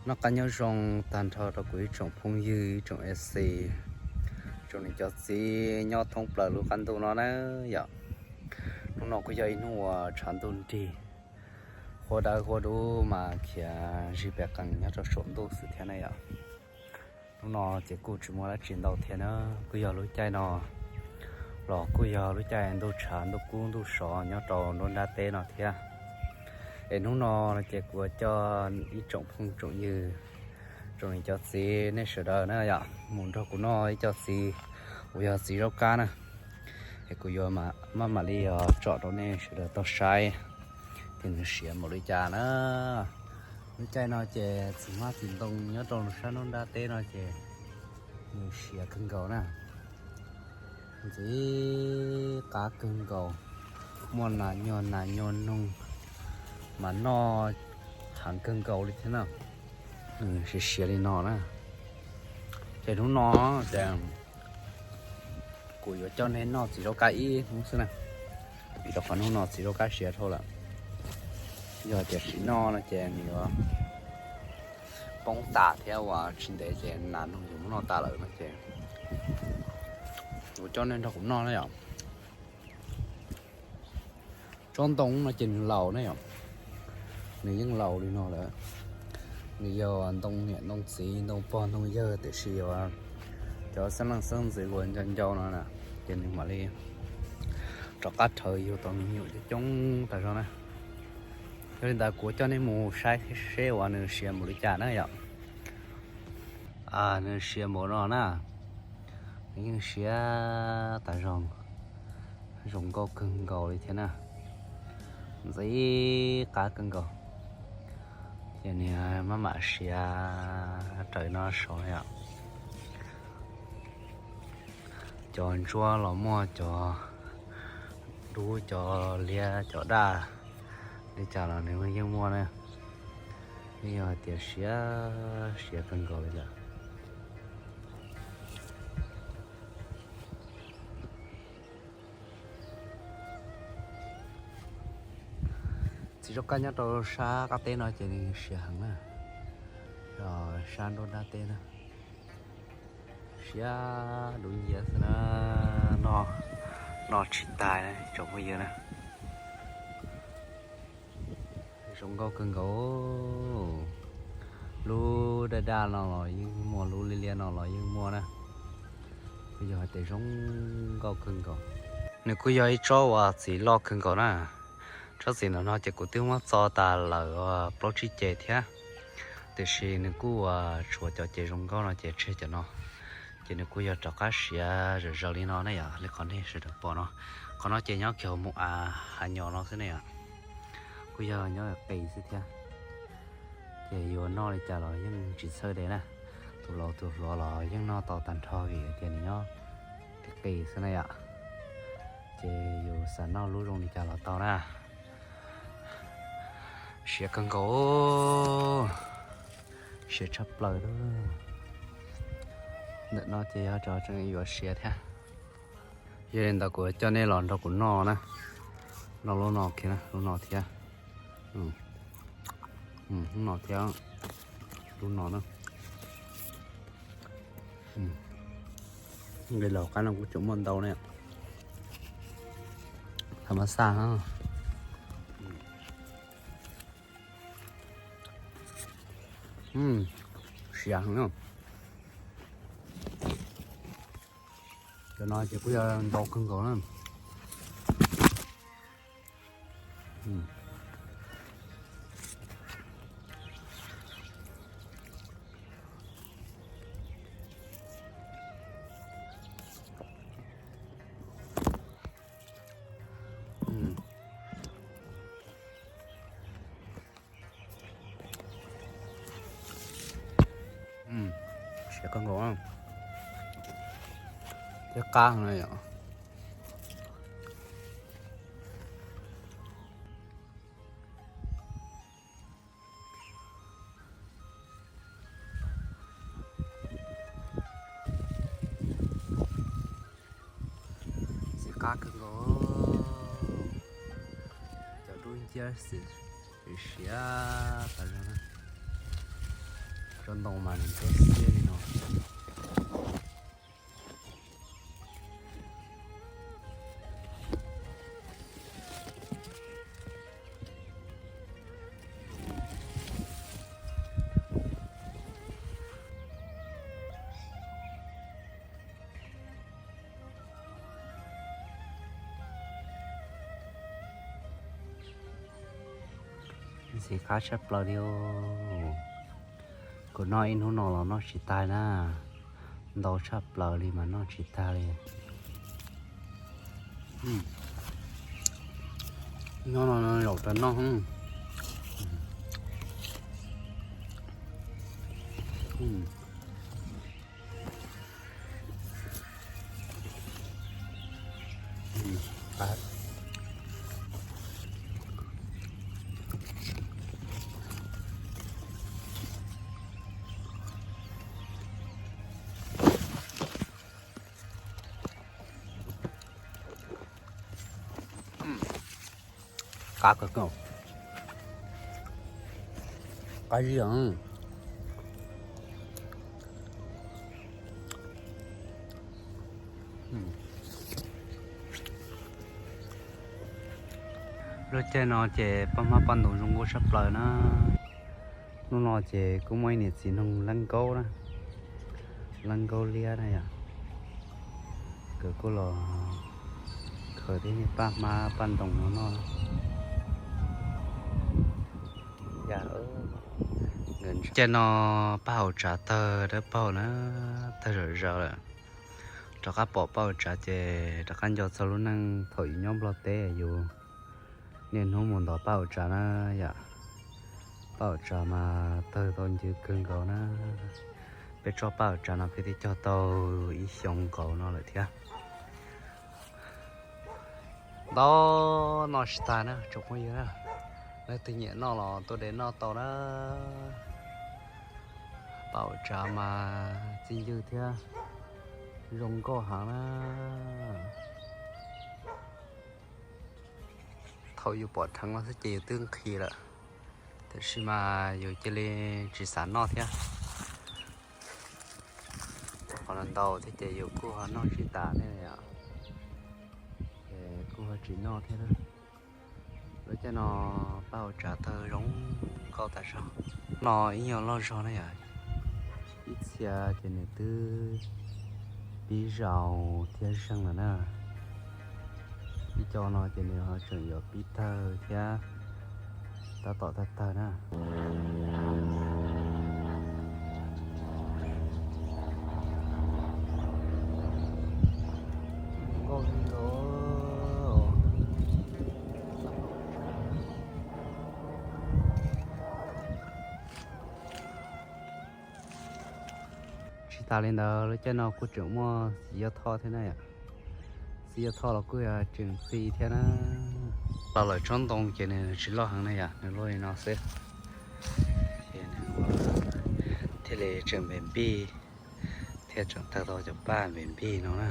Noj qab nyob zoo tag nrho rau kuv ib tsoom phooj ywg, ib tsoom FC, tsoom niam cov txiv nyob thoob plaws lub qab ntuj no na yom. Hnub no kuj yog ib hnub uas tshav ntuj nrig, huab dawb huab dub mas khiav zig pes qees nyob rau saum ntuj xwb thiab na yom. Hnub no ces kuj tsis muaj dab tsi ntau thiab na, kuj yog lub caij no los kuj yog lub caij ntuj tshav ntuj kub ntuj sov nyob rau nruab nrab teb no thiab. Es hnub no ces kuv coj ib tsoom phooj tsoom ywg, tsoom niam cov txiv nej sawv daws na yom, mus nrog kuv noj ib co txiv uas yog txiv zaub kab na. Es kuv yuav maj mam li tsom rau nej sawv daws tau saib tias nws siav npaum li cas na. Lub caij no ces txiv hmab txiv ntoo nyob rau sab nruab nrab teb no ces nws siav kawg nkaus na, ntxim qab kawg nkaus, muaj nas nyuag nas nyuag noog mas noj heev kawg nkaus li thiab na. Nws siav siav li no na. Ces hnub no ces kuv yuav coj nej noj txiv zaub kab ib hnub xwb na, vim rau qhov hnub no txiv zaub kab siav dhau lawm. Yog tias tsis noj no ces nws yuav poob tas thiab uas tsis ntev ces nas noog yuav muab noj tas lawm no ces kuv coj nej nrog kuv noj na yom. Tsob ntoo no ces nws laus na yom, nws yeej laus li no lawm. Nws yog ntoo niam ntoo txiv ntoo pog ntoo yawg tiam sis uas cov xeeb leej xeeb ntxwv uas nco ncau no na, ces nws mam li rov qab rhawv yug tau me nyuam coob coob tas zog na. Yog li ntawd kuv coj nej mus saib seb uas nws siav npaum li cas na yom. Nws siav npaum no na, nws yeej siav tas zog, zoo nkauj kawg nkaus li thiab na, ntxim qab kawg nkaus. Ces nws maj mam siav raws no saud yom. Cov ntsuab los muaj, cov dub, cov liab, cov daj, li cas los nws yeej muaj na. Yeej yog hais tias siav siav kawg nkaus li lawm. Txiv zaub kab nyob rau sab qab teb no ces nws siav heev na, sab nruab nrab teb na. Siav dub nciab xwb na, noj tsis tag na tsoom phooj ywg na. Zoo nkauj kawg nkaus. Lub daj daj no los yeej muaj, lub liab liab no los yeej muaj na. Kuj yog hais tias zoo nkauj kawg nkaus. Nws kuj yog ib tsob uas txiv loj kawg nkaus na. Tsob txiv ntawm no ces kuv twb muab txo tas lawm plaub tsib ce thiab, tiam sis nws kuj uas tshuav cov ces zoo nkauj no ces tseg cov no. Ces nws kuj yog rov qab siav zom zaws li no ne yom, li qhov nej sawv daws pom no. Qhov no ces nyob kiag mus a, hav nyos no xwb ne yom. Kuj yog nyob qis xwb thiab. Ces yuav noj li cas los yeej tsis txhawj li na. Tus laus tus hluas los yeej noj tau tag nrho vim tias nws nyob qis qis xwb na yom. Ces yus xav noj lub zoo li cas los tau na. Siav kawg nkaus, siav tshaj plaws li. Ntawm no ces yog cov tseem yuav siav thiab. Yog li ntawd kuv coj nej los nrog kuv noj na. Noj lub no kiag, lub no thiab. Lub no thiab, lub no na. Nqe laus qab no kuj tseem muaj ntau ne. Tham mas xaj. Siav heev na. Cov no ces kuj yog ntau kawg nkaus na. Siav kawg nkaus, thiab qab no yom. Txiv qab kawg nkaus, cov dub nciab xwb, siav tas zog na. Tsob ntoo mas nws tuaj xiab li no. Ntxim qab tshaj plaws li os. Kuv noj ib hnub no los noj tsis tag na. Ntau tshaj plaws li mas noj tsis tag li. Nyob no zaum rau noj. Qab kawg, qab zib. Lub caij no ces paj hmab paj ntoos zoo nkauj tshaj plaws na. Hnub no ces kuj muaj ib niam txiv noog lab nkaub na, lab nkaub liab na yom, nkawd kuj los khaws tej niag paj hmab paj ntoos no noj. Caij no paj hauv tsav tawg dawb paug na, tawg zom zaws lawm. Rov qab pom paj hauv tsav ces rov qab nco txog lub neej thaum yus nyob Nplog teb yus niaj hnub mus ntov paj hauv tsav na yom. Paj hauv tsav mas tawg tau ncw kawg nkaus na. Peb tsob paj hauv tsav no peb twb cog tau ib xyoos nkaus no lawm thiab. Ntau, noj tsis tag na tsoom phooj ywg na. Leej twg nyiam noj los tuaj de noj tau na. Paj hauv tsav mas txi ncw thiab zoo nkauj heev na. Thaum yus pom dheev no xwb ces yus twb nqhis lawm, tiam sis mas yus cia li tsis xav noj thiab. Qhov no ntau thiab ces yus kuj ho noj tsis tas thiab yom, ces kuj ho tsis noj thiab. Lub caij no paj hauv tsav tawg zoo nkauj tas zog. No ib nyuag loj zog na yom, ib txhia ces nws twb pib zaus thiab zeeg lawm na. Ib co no ces nws ho tseem yuav pib tawg thiab, tab tom tawg tawg na. Tsis tas li ntawd, lub caij no kuj tseem muaj xiv yoj thoj thiab na yom. Xiv yoj thoj los kuj yog tseem txi thiab na. Los lawm tsob ntoo ces nws tsis loj heev na yom, nws luaj li no xwb. Ces nws thiaj li tseem npem npij, thiaj tseem tawg tau cov paj npem npij no na.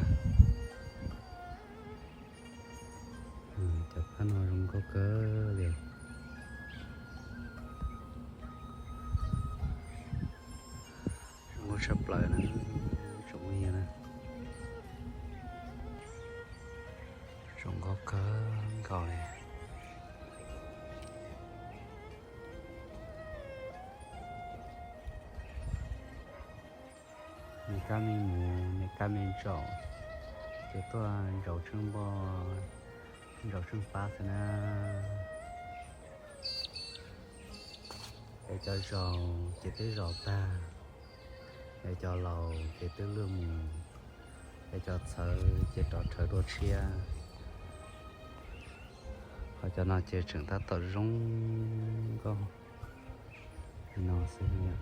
Cov paj no zoo nkauj kawg li. Zoo nkauj tshaj plaws na, tsoom phooj ywg na. Zoo nkauj kawg nkaus li. Me kab me mus, me kab me ntsaum, ces tuaj ntsaum tsheej npog, ntsaum tsheej pab xwb na. Es cov zaus ces twb zaus tag, es cov laus ces twb luaj mus, es cov txhawv ces rov rhawv dua tshiab. Ho cov no ces tseem tab tom zoo nkauj li no xwb.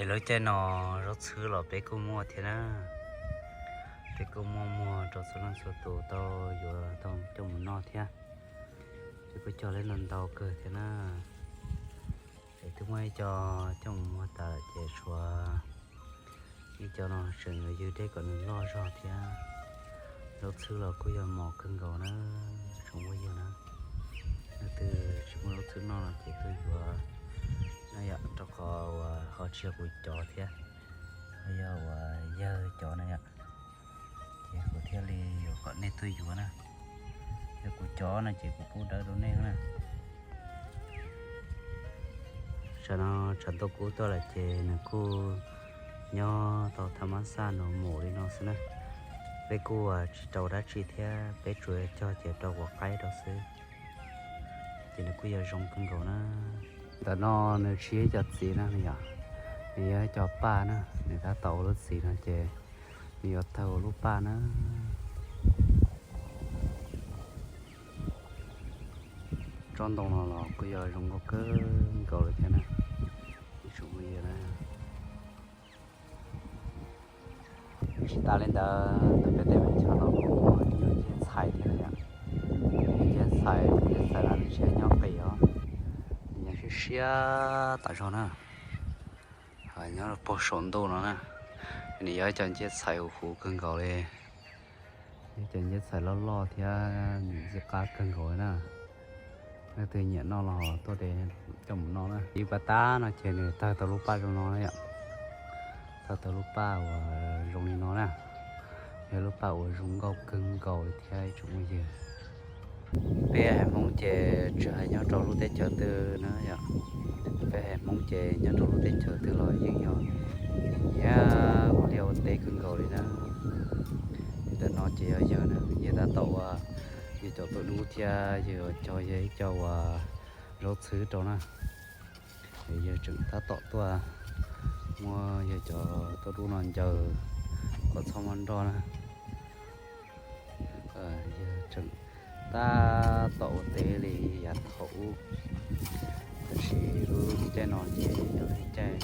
Es lub caij no zaub txhwb los peb kuj muaj thiab na. Peb kuj muaj muag rau txhua leej txhua tus tau yuav tau coj mus noj thiab. Peb kuj cog lawv ntau ntau kawg thiab na. Es twb muaj ib co coj mus muag tas lawm ces tshuav ib co no tseem yuav ywg deb kom nws loj zog thiab. Zaub txhwb los kuj yog mos kawg nkaus na, tsoom phooj ywg na. Leej twg tsis muaj zaub txhwb noj no ces tuaj yuav na yom, rau qhov uas ho tsis yog kuv cov thiab, ho yog uas yawg cov na yom. Ces kuv thiaj li yuav kom nej tuaj yuav na. Yog kuv cov no ces kuv pub dawb rau nej na. Tsam no tshav ntuj kub tuaj lawm ces nws kuj nyob tau thaj mab xaj nus mus li no xwb na. Peb kuj tsis rau dab tsi thiab, peb tsuas cog ces rau quav qaib rau xwb. Ces nws kuj yog zoo kawg nkaus na. Ntawm no nws tsis yog cov txiv na yom, nws yog cov paj na, nws tab tom ua lub txiv no ces nws yuav tawg ua lub paj na. Tsob ntoo no los kuj yog zoo nkauj kawg nkaus li thiab na. Ib tsoom phooj ywg na, tsis tas li ntawd, ntawm peb tej me chaw no kuj muaj ib nyuag nceb txhais thiab na yom. Nceb txhais, nceb txhais no nws tsis nyob qis os, nws nyob siab siab tas zog na. Nyob puag saum ntuj no na, nws yog ib co nceb txhais huv huv kawg nkaus li. Ib co nceb txhais loj loj thiab ntxim qab kawg nkaus li na. Leej twg nyiam noj los tuaj de coj mus noj na. Ib pas tab no ces nws tawg tau lub paj zoo no na yom. Tawg tau lub paj uas zoo li no na. Yog lub paj uas zoo nkauj kawg nkaus li thiab ib tsoom phooj ywg. Peb haiv Hmoob ces tsis hais nyob rau lub teb chaws twg na yom, peb haiv Hmoob ces nyob rau lub teb chaws twg los yeej yog nyiam ua liaj ua teb kawg nkaus li na. Ntawm no ces yog yawg na, yawg tab tom ua, yawg cov tuaj dub thiab yawg cog, yawg ib co uas zaub txhwb rau na. Yawg tseem tab tom tuaj muab yawg cov tuaj dub no ncaws kom txhob muab nroj na. Yawg tseem tab tom ua teb li yav thaum ub, tab sis lub caij no ces yog lub caij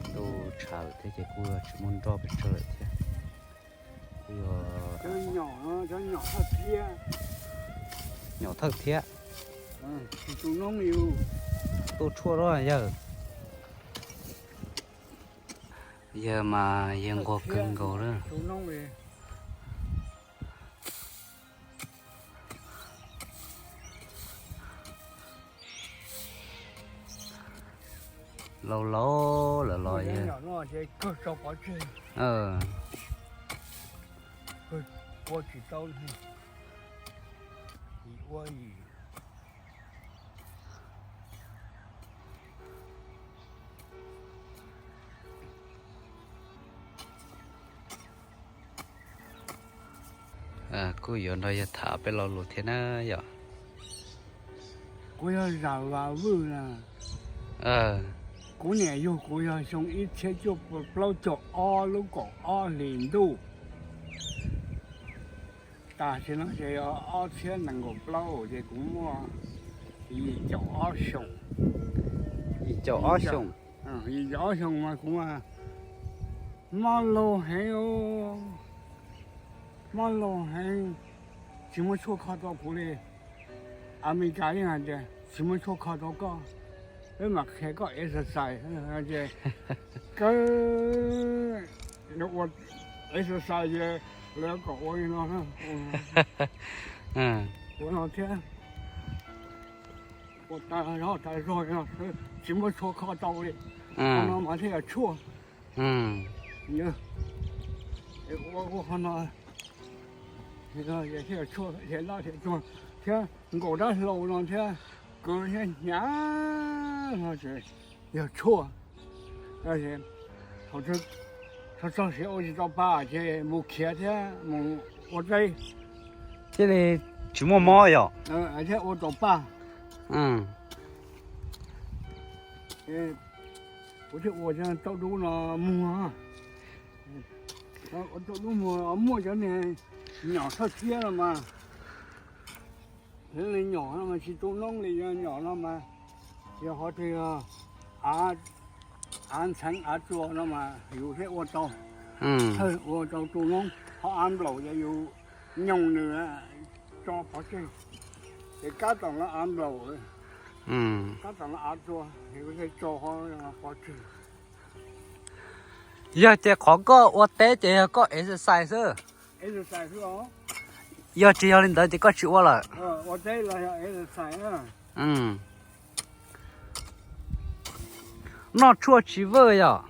ntuj tshav lawm thiab ces kuj tsis muaj nroj pes tsawg lawm thiab. Kuj yog nyom thawj thiab. Tuaj tshuaj los yawg. Yawg mas yawg nquag kawg nkaus lawm. Laus laus lawm los yawg. Kuj yuav nrog yawg tham peb lo lus thiab na yom. Kuv yog Zam Vas Vwj na. Kuv niam yug kuv yog xyoo ib txhiab cuaj plaub caug ob lub kaum ob hlis ntuj. Tam sim no ces yog ob txhiab nees nkaum plaub ces kuv muaj yim caum ob xyoos. Yim caum ob xyoos. Yim caum ob xyoos mas kuv mob laug heev, mob laug heev, tsis muaj tshuaj kho tau kuv li. Amelikas yeej hais tias tsis muaj tshuaj kho tau koj, peb mam qhia koj exercise ces kawg ua exercise ces lawv kom ua li no, ua no thiab, ua tas zog tas zog li no, tsis muaj tshuaj kho tau li. Qhov no mas thiaj yog tshuaj. Ua ua qhov no thiaj yog tshuaj, thiaj loj thiaj tuag thiab, nkaum dab hlau no thiab, kwv thiab hnyav no ces yog tshuaj. Thaum txog siav ua tsis tau pa ces mus khiav thiab mus ua teb. Thiaj li tsis muaj mob yom. Thiab ua tau pa. Kuv thiaj ua tau dub no muag. Ua tau dub muag, muaj cov niag nyom thawj thiab no mas, nyom no mas tsis tu noob li, nyom no mas yog qhov twg yog av, Av ntxheev av tsua no mas yus thiaj ua tau, ua tau tu noob. Qhov av nplaum ces yus nyoos nws tso pov tseg, ces kab tom lawv av nplaum, kab tom lawv av tsua, yus thiaj tso qhov pov tseg. Yog ces qhov koj ua teb ces yog koj exercise xwb. Yog tsis yog li ntawd ces koj tsis ua lawm. Noj tshuaj tsis vwj yom.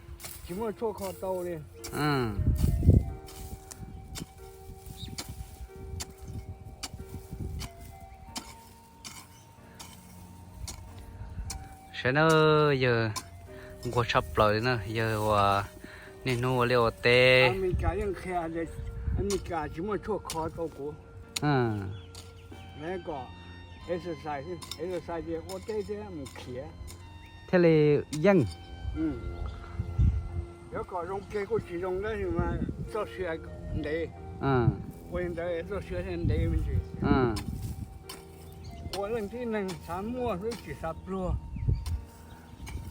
Saib na, yawg nquag tshaj plaws li na, yawg uas niaj hnub ua liaj ua teb. Tsis muaj tshuaj kho tau kuv. Kom exercise, exercise ces ua teb thiab mus khiav thiaj li yeej. Yuav kom zoo kiag kuj tsis zoo tab sis mas txoj sia ntev, ua li ntawd txoj sia thiaj ntev me ntsis. Ua leej tib neeg xav muaj xwb tsis xav pluag,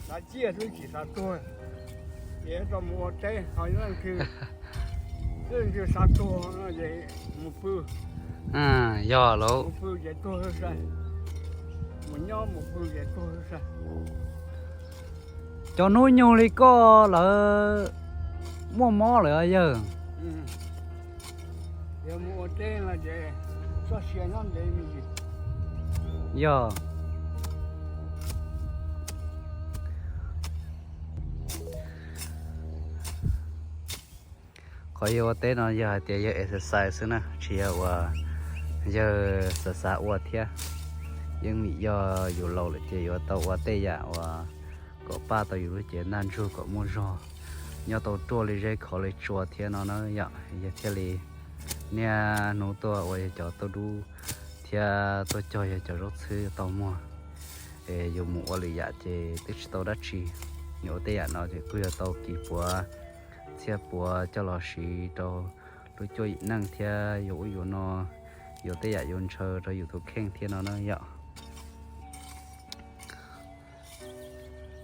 xav ciaj xwb tsis xav tuag, ces tau mus ua teb ho leej twg, leej twg xav tuag no ces mus pw. Yog lauj. Mus pw ces tuag sai, mus nyob mus pw ces tuag sai. Cov hnub nyoog li koj lawv muaj mob lawm yawg. Yog mus ua teb no ces txoj sia nyob ntev me ntsis. Yog. Qhov yawg ua teb no yog hais tias yawg exercise xwb na, tsis yog uas yawg xav xav ua thiab. Yeej vim yog yus laus lawm ces yuav tau ua tej yam uas kom pab tau yus lub cev ntaj ntsug kom muaj zog, nyob tau ruaj li zeb khov li tsua thiab no na yom. Yawg thiaj li niaj hnub tuaj ua yawg cov tauj dub thiab tuaj cog yawg cov zaub txhwb tau muag. Es yus mus ua lwm yam ces twb tsis tau dab tsi, yus ua tej yam no ces kuj yog tau kis puav txhiab puav coj los siv rau lub cuab yim neej thiab yus ub yus no, yuav tej yam yuav ntshaw rau yus tus kheej thiab no na yom.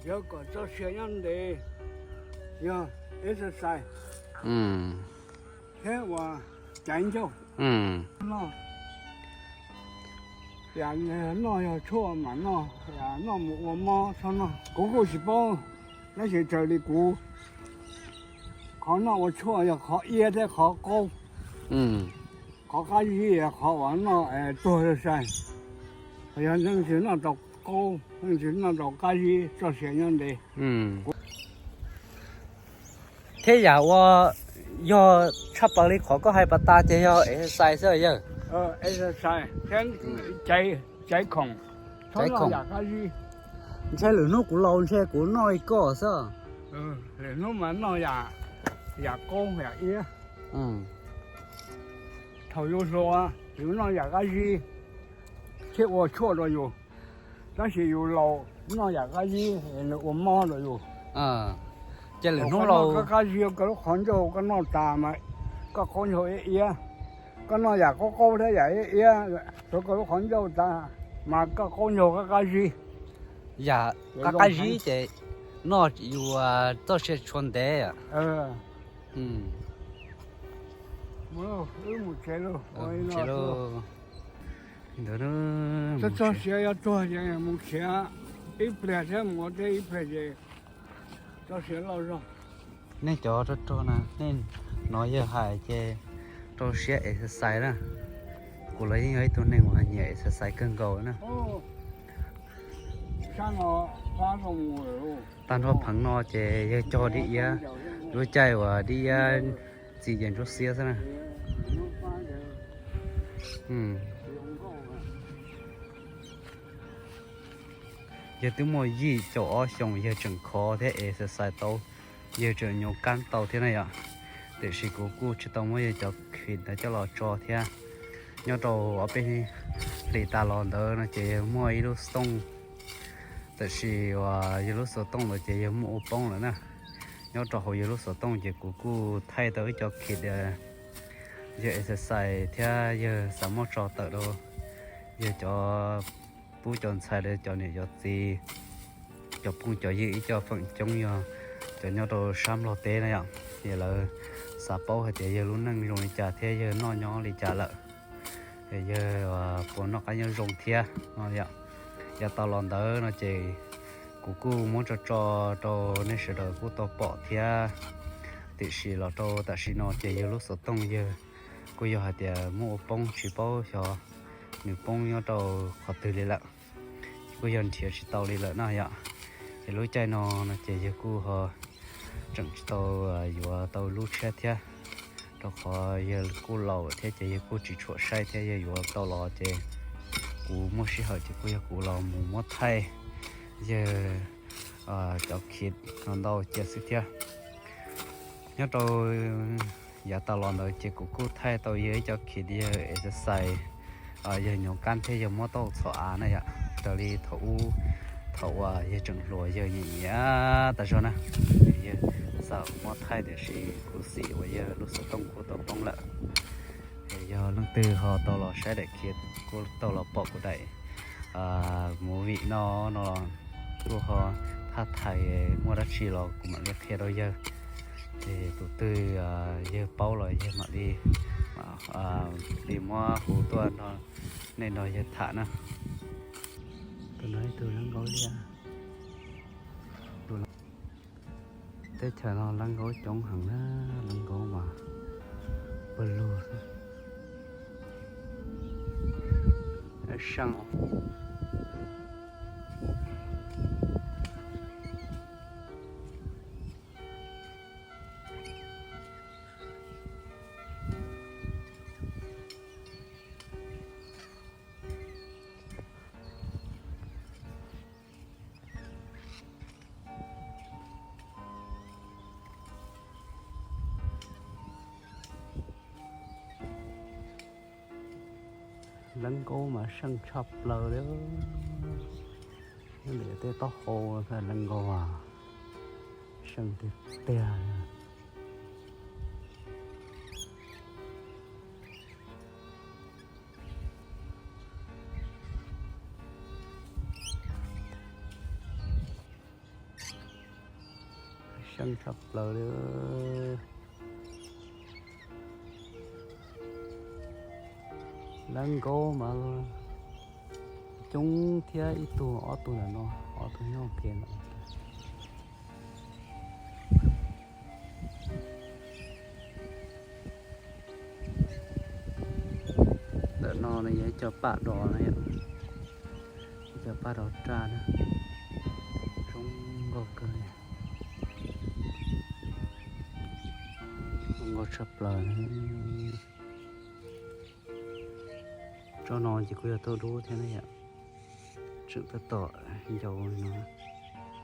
Yuav kom txoj sia nyob ntev, yog exercise thiab uas caiv ncauj. Yam noj yog tshuaj mam noj, yam noj mus ua mob txhob noj. Kuv kuj tsis paub, tab sis raws li kuv, qhov noj ua tshuaj yog qhov iab thiab qhov qaub. Qhov qab zib yog qhov uas noj tuag sai sai. Yog leej twg noj tau qaub, leej twg noj tau qab zib txoj sia nyob ntev. Thiab yam uas yog tshaj plaws li qhov koj hais pas tas ces yog exercise xwb yawg. Exercise thiab caiv khoom, txhob noj yam qab zib. Ntshe lwm hnub kuv laus ntshe kuv noj li koj xwb. Lwm hnub mas noj yam qaub yam iab. Thaum yus hluas yus noj yam qab zib thiab ua tshuaj rau yus, tab sis yus laus noj yam qab zib nws ua mob rau yus. Ces lwm hnub laus qab zib koj lub qhov ncauj koj noj tas mas koj qaub ncaug iab iab. Koj noj yam qaub qaub thiab yam iab iab rau koj lub qhov ncauj tas mas koj qaub ncaug qab qab zib. Yam qab qab zib ces noj yus txoj sia tshuav ntev. Txoj sia yuav tuag ces mus khiav ib pliag thiab mus ua teb ib pliag ces txoj sia loj zog. Nej cov rog rog na, nej hnov yawg hais ces rau siab exercise na. Kuv los yeej yog ib tug neeg uas nyiam exercise kawg nkaus na. Tag nrho pheev no ces yawg cog dib iab, lub caij uas dib iab txi ces ntsuab xiab xwb na. Yawg twb muaj yim caum ob xyoos yawg tseem khov thiab exercise tau, yawg tseem nyuam kab tau thiab na yom. Tiam sis kuv kuj tsis tau muab yawg cov kit ntawd coj los tso thiab. Nyob rau ob peb hlis tas los ntawd no ces yawg muaj ib lub xov tooj, tiam sis uas yawg lub xov tooj ntawd ces yawg muab ua poob lawm na. Nyob rau hauv yawg lub xov tooj ces kuv kuj thaij tau ib co kit yawg exercise thiab yawg xav muab tso tawm rau yawg cov tub cov ntxhais, cov niam cov txiv, cov phooj cov ywg ib co feem coob yog Cov nyob rau sab Nplog teb na yom, ces lawv xav paub hais tias yawg lub neej zoo li cas thiab yawg noj nyob li cas lawm, yawg puas noj qab nyob zoo thiab no yom. Yav tas los ntawd no ces kuv kuj muab tso tso rau nej sawv daws kuj tau pom thiab. Tiam sis los rau tam sim no ces yawg lub xov tooj yawg kuj yog hais tias muab ua poob tsis paub xyov nws poob nyob rau qhov twg li lawm, kuj yog nrhiav tsis tau li lawm na yom. Ces lub caij no no ces yawg kuj ho tseem tsis tau yuav tau lub tshiab thiab, rau qhov yawg kuj laus thiab ces yawg kuj tsis tshua saib thiab, yawg yuav tau los ces kuv muaj sij hawm ces kuj yog kuv los mus muab thaij yawg cov khiv no ntau cia xwb thiab. Nyob rau yav tas los ntawd ces kuv kuj thaij tau yawg ib co khiv yawg exercise, yawg nyuv kab thiab yawg muab taub hau txhom av na yom, raws li thaum ub, thaum uas yawg tseem hluas yawg nyiam nyiam tas zog na. Yawg xav muab thaij tiam sis kuv xim uas yawg lub xov tooj kuj tau poob lawm. Es yog leej twg ho tau los saib daim khiv, kuj tau los pom kuv daim movie no no los kuj ho thaj thais muaj dab tsi los kuv mam li qhia rau yawg. Es tus twg yawg paub los yawg mam li, li muab hu tuaj nrog nej nrog yawg tham na. Tus no ib tug lab nkaub liab. Teb chaws no lab nkaub coob heev na, lab nkaub mas pawg lug xwb. Seej. Lab nkaub mas seej tshaj plaws li. Nyob ntawm tej taub hau lab nkaub as, seej tiag tiag. Seej tshaj plaws li. Lab nkaub mas coob thiab, ib tug ob tug ntawm no, ob tug nyob ke ntawm no. Ntawm no yog ib co paj dos na, ib co paj dos raj na, zoo nkauj kawg li, zoo nkauj tshaj plaws. Tsob no ces kuj yog tauj dub thiab na yom, tseem tab tom ncau li no.